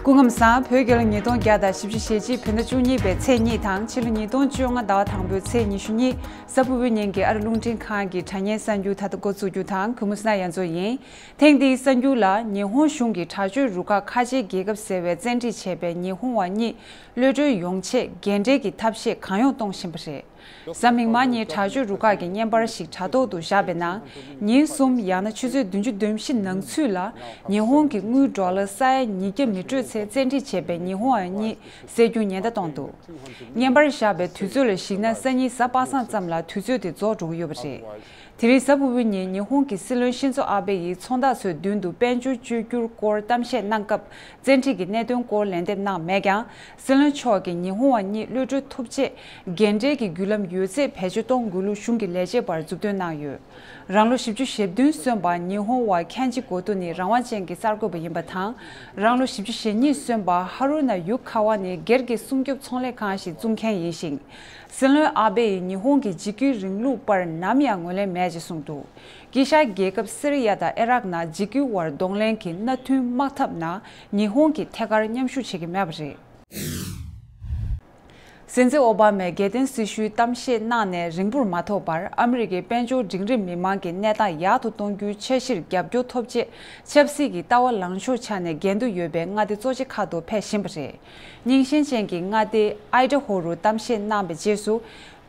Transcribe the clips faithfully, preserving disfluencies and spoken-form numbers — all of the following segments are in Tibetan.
སྐུ་ཁམས་བཟང་། བོད་རྒྱལ་ལོ་ཉིས་སྟོང་བརྒྱ་དང་བཞི་བཅུ་ཞེ་གཅིག་བོད་ཟླ་བཅུ་གཉིས་པའི་ཚེས་གཉིས་དང་ཕྱི་ལོ་ཉིས་སྟོང་བཅོ་ལྔ་ཟླ་བ་དང་པོའི་ཚེས་ཉི་ཤུ་གཉིས། གཟའ་ཕུར་བུའི་ཉིན་གྱི་ཨ་རི་རླུང་འཕྲིན་ཁང་གི་དྲ་བརྙན་གསར་འགྱུར་ད་ལྟ་འགོ་འཛུགས་རྒྱུ་དང་། གུས་མོ་སྣ་ཡན་མཚོ་ཡིན། ཐེངས་འདིའི་གསར་འགྱུར་ལ། ཉི་ཧོང་གཞུང་གིས་དྲག་སྤྱོད་རུ་ཁག་ཁ་ཆེའི་རྒྱལ་ཁབ་ཟེར་བའི་བཙན་ཁྲིད་བྱས་པའི་ཉི་ཧོང་བ་གཉིས་གློད་གྲོལ་ཡོང་ཆེད་འགན་འཁྲིའི་ཐབས་ཤེས་གང་ཡོང་གཏོང་བཞིན་པ་རེད། གཟའ་མིག་དམར་ཉིན་དྲག་སྤྱོད་རུ་ཁག་གིས་བརྙན་པར་ཞིག་དྲ་ཐོག་ཏུ་བཞག་པའི་ནང་། ཉིན་གསུམ་ཡང་ན་ཆུ་ཚོད་བདུན་ཅུ་དོན་བཞི་ནང་ཚུད་ལ་ཉི་ཧོང་གི་དངུལ་ཌོ་ལར་ས་ཡ་ཉིས་བརྒྱ་མི་སྤྲོད་ཚེ་བཙན་ཁྲིད་བྱས་པའི་ཉི་ཧོང་བ་གཉིས་བསད་རྒྱུ་ཉེན་བརྡ་བཏང་འདུག་བརྙན་པར་བཞག་པའི་དུས་ཚོད་ལ་གཞིགས་ན་སང་ཉིན་གཟའ་པ་སངས་ཙམ་ལ་དུས་ཚོད་དེ་རྫོགས་འགྲོ་གི་ཡོད་པ་རེད། དེ་རིང་གཟའ་ཕུར་བུའི་ཉིན་ཉི་ཧོང་གི་སྲིད་བློན་ཤིན་ཛོ་ཨ་བྷེ་ཡིས་ཚོང་བདག་ཚོའི་མདུན་དུ་དཔལ་འབྱོར་བཅོས་བསྒྱུར་སྐོར་གཏམ་བཤད་གནང་སྐབས། བཙན་ཁྲིད་ཀྱི་གནད་དོན་སྐོར་ལན་འདེབས་གནང་མེད་ཀྱང་། སྲིད་བློན་མཆོག་གིས་ཉི་ཧོང་བ་གཉིས་གློད་གྲོལ་ཐུབ་ཆེད་འགན་འཁྲིའི་བརྒྱུད་ལམ་ཡོད་ཚད་བེད་སྤྱོད་གཏོང་དགོས་ལུགས་གཞུང་གི་ལས་བྱེད་པར་མཛུབ་སྟོན་གནང་ཡོད། རང་ལོ་བཞི་བཅུ་ཞེ་བདུན་སོན་པ་ཉི་ཧོང་བ་ཁན་ཇི་གོ་ཏོ་ནི་རང་དབང་ཅན་གྱི་གསར་འགོད་པ་ཡིན་པ་དང་། རང་ལོ་བཞི་བཅུ་ཞེ་གཉིས་སོན་པ་ཧ་རུ་ན་ཡུ་ཁ་ཝ་ནི་སྒེར་གྱི་སྲུང་སྐྱོབ་ཚོང་ལས་ཁང་ཞིག་བཙུགས་མཁན་ཡིན་ཞིང་། སྲིད་བློན་ཨ་བྷེ་ཡིས་ཉི་ཧོང་གི་འཇིགས་སྐུལ་རིང་ལུགས་པར་ནམ་ཡང་ངོས་ལེན་མེད་ཅེས་གསུངས་འདུག་དཀྱིལ་ཤར་རྒྱལ་ཁབ་སི་རི་ཡ་དང་ཨི་རག་ནང་འཇིགས་སྐུལ་བར་གདོང་ལེན་གྱི་མནའ་མཐུན་དམག་འཐབ་ནང་ཉི་ཧོང་གིས་ཐད་ཀར་མཉམ་ཞུགས་བྱེད་ཀྱི་མེད་པ་རེད། སྲིད་འཛིན་ཨོ་བྷ་མས་རྒྱལ་བསྟན་སྲི་ཞུའི་གཏམ་བཤད་གནང་ནས་རིང་པོར་མ་ཐོགས་པར། ཨ་མི་རི་ཀའི་དཔལ་འབྱོར་འབྲིང་རིམ་མི་མང་གི་གནས་སྟངས་ཡག་ཏུ་གཏོང་རྒྱུའི་འཆར་གཞིར་རྒྱབ་སྐྱོར་ཐོབ་ཆེད། ཆབ་སྲིད་ཀྱི་ལྟ་བ་ལངས་ཕྱོགས་ཆ་ནས་འགལ་འདུ་ཡོད་པའི་མངའ་སྡེ་གཙོ་ཆེ་ཁག་ཏུ་ཕེབས་བཞིན་པ་རེད། རྙིང་ཞེན་ཅན་གྱི་མངའ་སྡེ་ཨའི་ཌ་ཧོ་རུ་གཏམ་བཤད་གནང་བའི་རྗེས་སུ།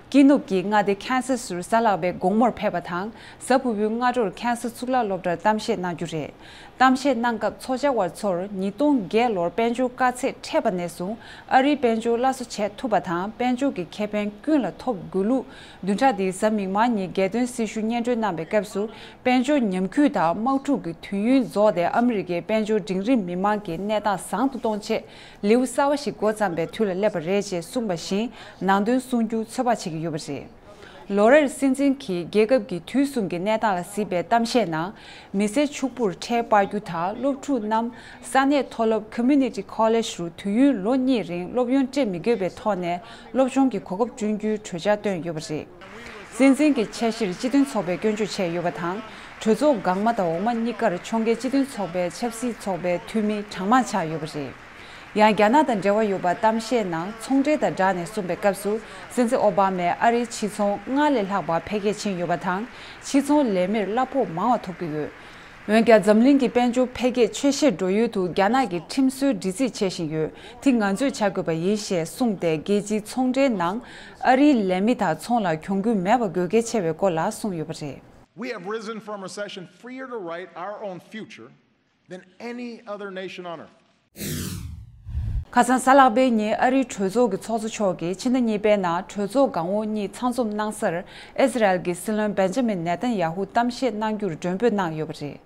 དཀྱིལ་ནུབ་ཀྱི་མངའ་སྡེ་ཁན་སཱ་སིར་གཟའ་ལྷག་པའི་དགོང་མོར་ཕེབས་པ་དང་། གཟའ་ཕུར་བུའི་སྔ་དྲོར་ཁན་སཱ་གཙུག་ལག་སློབ་གྲྭར་གཏམ་བཤད་གནང་རྒྱུ་རེད། གཏམ་བཤད་གནང་སྐབས་ཚོགས་བཅར་བ་ཚོར་ཉིས་སྟོང་བརྒྱད་ལོར་དཔལ་འབྱོར་དཀའ་ཚེགས་འཕྲད་པ་ནས་བཟུང་ཨ་རིའི་དཔལ་འབྱོར་སླར་གསོ་བྱེད་ཐུབ་པ་དང་། དཔལ་འབྱོར་གྱི་ཁེ་ཕན་ཀུན་ལ་ཐོབ་དགོས་ལུགས། བདུན་ཕྲག་འདིའི་གཟའ་མིག་དམར་ཉིན་རྒྱལ་དོན་སྲི་ཞུ་སྙན་སྒྲོན་གནང་བའི་སྐབས་སུ། དཔལ་འབྱོར་ཉམས་རྒུད་དང་དམག་འཁྲུག་གི་དུས་ཡུན་རྫོགས་ཏེ་ཨ་མི་རི་ཀའི་དཔལ་འབྱོར་འབྲིང་རིམ་མི་མང་གི་གནས་སྟངས་བཟང་དུ་གཏོང་ཆེད། ལེའུ་གསར་བ་ཞིག་འགོ་བརྩམས་པའི་དུས་ལ་སླེབས་པ་རེད་ཅེས་གསུངས་པ་བཞིན། ནང་དོན་གསུང་རྒྱུ་ཚོད་དཔག་བྱེད་ཀྱི་ཡོད་པ་རེད། ལོ་རེར་སྲིད་འཛིན་གྱིས་རྒྱལ་ཁབ་ཀྱི་དུས་གསུམ་གྱི་གནས་སྟངས་ལ་གཟིགས་པའི་གཏམ་བཤད་ནང་། མི་སེར་ཕྱུག་པོར་ཁྲལ་སྤར་རྒྱུ་དང་། སློབ་ཕྲུག་རྣམས་ས་གནས་མཐོ་སློབ་Community College རུ་དུས་ཡུན་ལོ་གཉིས་རིང་སློབ་ཡོན་སྤྲད་མི་དགོས་པའི་ཐོག་ནས་སློབ་སྦྱོང་གི་གོ་སྐབས་བསྐྲུན་རྒྱུའི་གྲོས་འཆར་བཏོན་ཡོད་པ་རེད། སྲིད་འཛིན་གྱི་འཆར་གཞིར་སྤྱི་མཐུན་ཚོགས་པས་སྐྱོན་བརྗོད་བྱས་ཡོད་པ་དང་། གྲོས་ཚོགས་འགག་མ་དང་འོག་མ་གཉིས་ཀར་ཕྱོགས་འགལ་སྤྱི་མཐུན་ཚོགས་པའི་ཆབ་སྲིད་ཚོགས་པའི་འཐུས་མི་གྲངས་མང་ཆགས་ཡོད་པ་རེད། ཡང་རྒྱ་ནག་དང་འབྲེལ་བ་ཡོད་པ་གཏམ་བཤད་ནང་ཚོང་འབྲེལ་དང་སྦྲགས་ནས་གསུངས་པའི་སྐབས་སུ། སྲིད་འཛིན་ཨོ་བྷ་མས་ཨ་རིའི་ཕྱི་ཚོང་སྔར་ལས་ལྷག་པ་འཕེལ་རྒྱས་ཕྱིན་ཡོད་པ་དང་། ཕྱི་ཚོང་ལས་མིར་གླ་ཕོགས་མང་བ་ཐོབ་ཀྱི་ཡོད། འོན་ཀྱང་། འཛམ་གླིང་གི་དཔལ་འབྱོར་འཕེལ་རྒྱས་ཆོད་ཤེས་འགྲོ་ཡུལ་དུ་རྒྱ་ནག་གིས་ཁྲིམས་སྲོལ་འདྲི་རྩད་བྱེད་བཞིན་ཡོད། དེ་ང་ཚོས་བྱ་དགོས་པ་ཡིན་ཞེས་གསུངས་ཏེ། རྒྱལ་སྤྱིའི་ཚོང་འབྲེལ་ནང་ཨ་རིའི་ལས་མི་དང་ཚོང་ལ་གྱོང་གུན་མེད་པ་དགོས་གལ་ཆེ་བའི་སྐོར་ལ་གསུངས་ཡོད་པ་རེད། We have risen from recession freer to write our own future than any other nation on earth. ཁ་སང་གཟའ་ལྷག་པའི་ཉིན་ཨ་རིའི་གྲོས་ཚོགས་ཀྱི་ཚོགས་གཙོ་མཆོག་གིས་ཕྱི་ཟླ་གཉིས་པའི་ནང་གྲོས་ཚོགས་སྒང་འོག་གཉིས་ཚང་འཛོམས་གནང་སར་ཨི་སི་རལ་གྱི་སྲིད་བློན་བེན་ཇ་མིན་ནེ་ཐན་ཡ་ཧུ་གཏམ་བཤད་གནང་རྒྱུར་མགྲོན་འབོད་གནང་ཡོད་པ་རེད།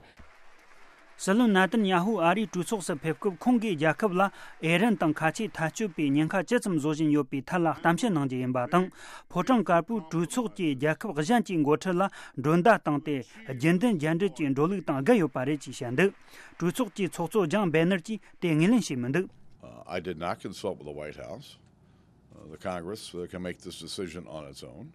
སྲིད་བློན་ནེ་ཐན་ཡ་ཧུ་ཨ་རིའི་གྲོས་ཚོགས་སུ་ཕེབས་སྐབས། ཁོང་གིས་རྒྱལ་ཁབ་ལ་ཨེ་རན་དང་ཁ་ཆེའི་འཐབ་ཇུས་པའི་ཉེན་ཁ་ཇི་ཙམ་བཟོ་བཞིན་ཡོད་པའི་ཐད་ལ་གཏམ་བཤད་གནང་རྒྱུ་ཡིན་པ་དང་། ཕོ་བྲང་དཀར་པོའི་གྲོས་ཚོགས་ཀྱིས་རྒྱལ་ཁབ་གཞན་གྱི་འགོ་ཁྲིད་ལ་མགྲོན་བརྡ་བཏང་སྟེ། རྒྱུན་ལྡན་རྒྱལ་འབྲེལ་གྱི་འགྲོ་ལུགས་དང་འགལ་ཡོད་པ་རེད་ཅེས་བཤད་འདུག་གྲོས་ཚོགས་ཀྱི་ཚོགས་གཙོ་ཇོན་བྷེ་ནར་གྱིས་དེ་ངོས་ལེན་བྱས་མི་འདུག Uh, I did not consult with the White House. Uh, the Congress, uh, can make this decision on its own.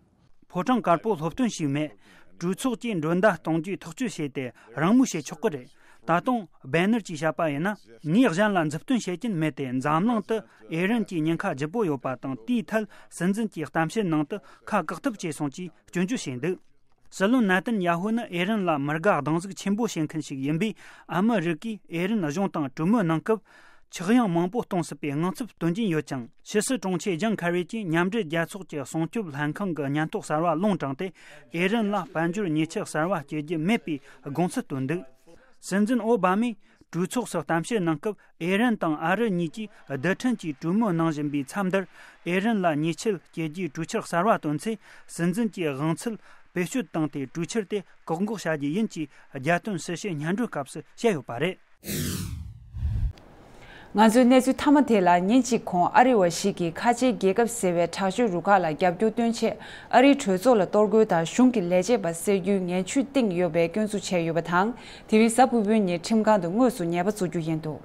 ཕོ་བྲང་དཀར་པོ་སློབ་སྟོན་ཞུས་མེད། གྲོས་ཚོགས་ཀྱིས་མགྲོན་བརྡ་གཏོང་རྒྱུའི་ཐག་གཅོད་བྱས་ཏེ་རང་མོས་བྱེད་ཆོག་གི་རེད། ད་དུང་བྷེ་ནར་གྱིས་བཤད་པ་ཡིན་ན། ངས་གཞན་ལ་མཛུབ་སྟོན་བྱེད་ཀྱིན་མེད་དེ། འཛམ་གླིང་དུ་ཨེ་རན་གྱི་ཉེན་ཁ་ལྗིད་པོ་ཡོད་པ་དང་། དེའི་ཐད་སྲིད་འཛིན་གྱིས་གཏམ་བཤད་ནང་དུ་ཁ་བཀག་ཐབས་བྱས་སོང་ཅེས་སྐྱོན་བརྗོད་བྱས་འདུག་སྲིད་བློན་ནེ་ཐན་ཡ་ཧུ་ནི་ཨེ་རན་ལ་མི་དགའ་སྡང་ཟུག་ཆེན་པོ་བྱེད་མཁན་ཞིག་ཡིན་པས། ཨ་མི་རི་ཀས་ཨེ་རན་གཞུང་དང་གྲོས་མོལ་གནང་སྐབས། ཆག་ཡང་མང་པོ་གཏོང་སྲིད་པའི་དངངས་འཚབ་སྟོན་གྱིན་ཡོད་ཀྱང་། ཕྱི་སྲིད་དྲུང་ཆེ་ཇོན་ཁེ་རི་གྱིས་མཉམ་འབྲེལ་རྒྱལ་ཚོགས་ཀྱི་སྲུང་སྐྱོབ་ལྷན་ཁང་གི་སྙན་ཐོ་གསར་བ་ལུང་དྲངས་ཏེ། ཨེ་རན་ལ་དཔལ་འབྱོར་ཉེས་ཆད་གསར་བ་གཅོད་རྒྱུ་མེད་པའི་དགོངས་ཚུལ་བཏོན་འདུག་སྲིད་འཛིན་ཨོ་བྷ་མས་གྲོས་ཚོགས་སུ་གཏམ་བཤད་གནང་སྐབས། ཨེ་རན་དང་ཨ་རི་གཉིས་ཀྱིས་རྡུལ་ཕྲན་གྱི་གྲོས་མོལ་གནང་བཞིན་པའི་མཚམས་འདིར། ཨེ་རན་ལ་ཉེས་ཆད་གཅོད་རྒྱུའི་གྲོས་འཆར་གསར་བ་བཏོན་ཚེ། སྲིད་འཛིན་གྱི་དབང་ཚད་བེད་སྤྱོད་བཏང་སྟེ། གྲོས་འཆར་དེ་བཀག་འགོག་བྱ་རྒྱུ་ཡིན་ཅེས་རྒྱལ་དོན་སྲི་ཞུའི་སྙན་སྒྲོན་སྐབས་སུ་བཤད་ཡོད་པ་རེད། ང་ཚོའི་གནས་ཚུལ་མཐའ་མ་དེ་ལ། ཉིན་གཅིག་གོང་ཨ་རི་བ་ཞིག་གིས་ཁ་ཆེའི་རྒྱལ་ཁབ་ཟེར་བའི་དྲག་སྤྱོད་རུ་ཁག་ལ་རྒྱབ་སྐྱོར་སྟོན་ཆེད། ཨ་རིའི་གྲོས་ཚོགས་ལ་གཏོར་རྒོལ་དང་གཞུང་གི་ལས་བྱེད་པ་བསད་རྒྱུའི་ངན་ཇུས་བཏིང་ཡོད་པའི་སྐྱོན་འཛུགས་བྱས་ཡོད་པ་དང་། དེ་རིང་གཟའ་ཕུར་བུའི་ཉིན་ཁྲིམས་ཁང་དུ་དངོས་སུ་ཉེས་པ་འཛུགས་རྒྱུ་ཡིན་འདུག་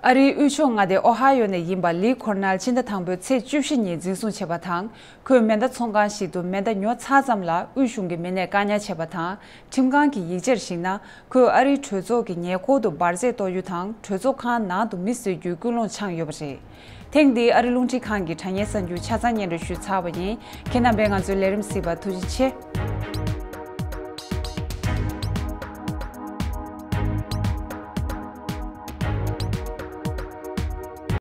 ཨ་རིའི་དབུས་ཕྱོགས་མངའ་སྡེ་ཨོ་ཧ་ཡོ་ནས་ཡིན་པ་ལི་ཁོར་ནལ་ཕྱི་ཟླ་དང་པོའི་ཚེས་བཅུ་བཞི་ཉིན་འཛིན་བཟུང་བྱས་པ་དང་། ཁོས་མེ་མདའ་ཚོང་ཁང་ཞིག་ཏུ་མེ་མདའ་ཉོ་ཚར་ཙམ་ལ་དབུས་གཞུང་གིས་མི་སྣས་བཀག་ཉར་བྱས་པ་དང་། ཁྲིམས་ཁང་གི་ཡིག་ཆར་གཞིགས་ན། ཁོས་ཨ་རིའི་གྲོས་ཚོགས་ཀྱི་ཉེ་འཁོར་དུ་འབར་རྫས་གཏོར་རྒྱུ་དང་། གྲོས་ཚོགས་ཁང་ནང་དུ་མི་བསད་རྒྱུའི་ཀུན་སློང་འཆང་ཡོད་པ་རེད། ཐེངས་འདིའི་ཨ་རི་རླུང་འཕྲིན་ཁང་གི་དྲ་བརྙན་གསར་འགྱུར་ཆ་ཚང་སྙན་སྒྲོན་ཞུས་ཚར་བ་ཡིན། ཁྱེད་རྣམ་པས་ང་ཚོའི་ལས་རིམ་གཟིགས་པར་ཐུགས་རྗེ་ཆེ།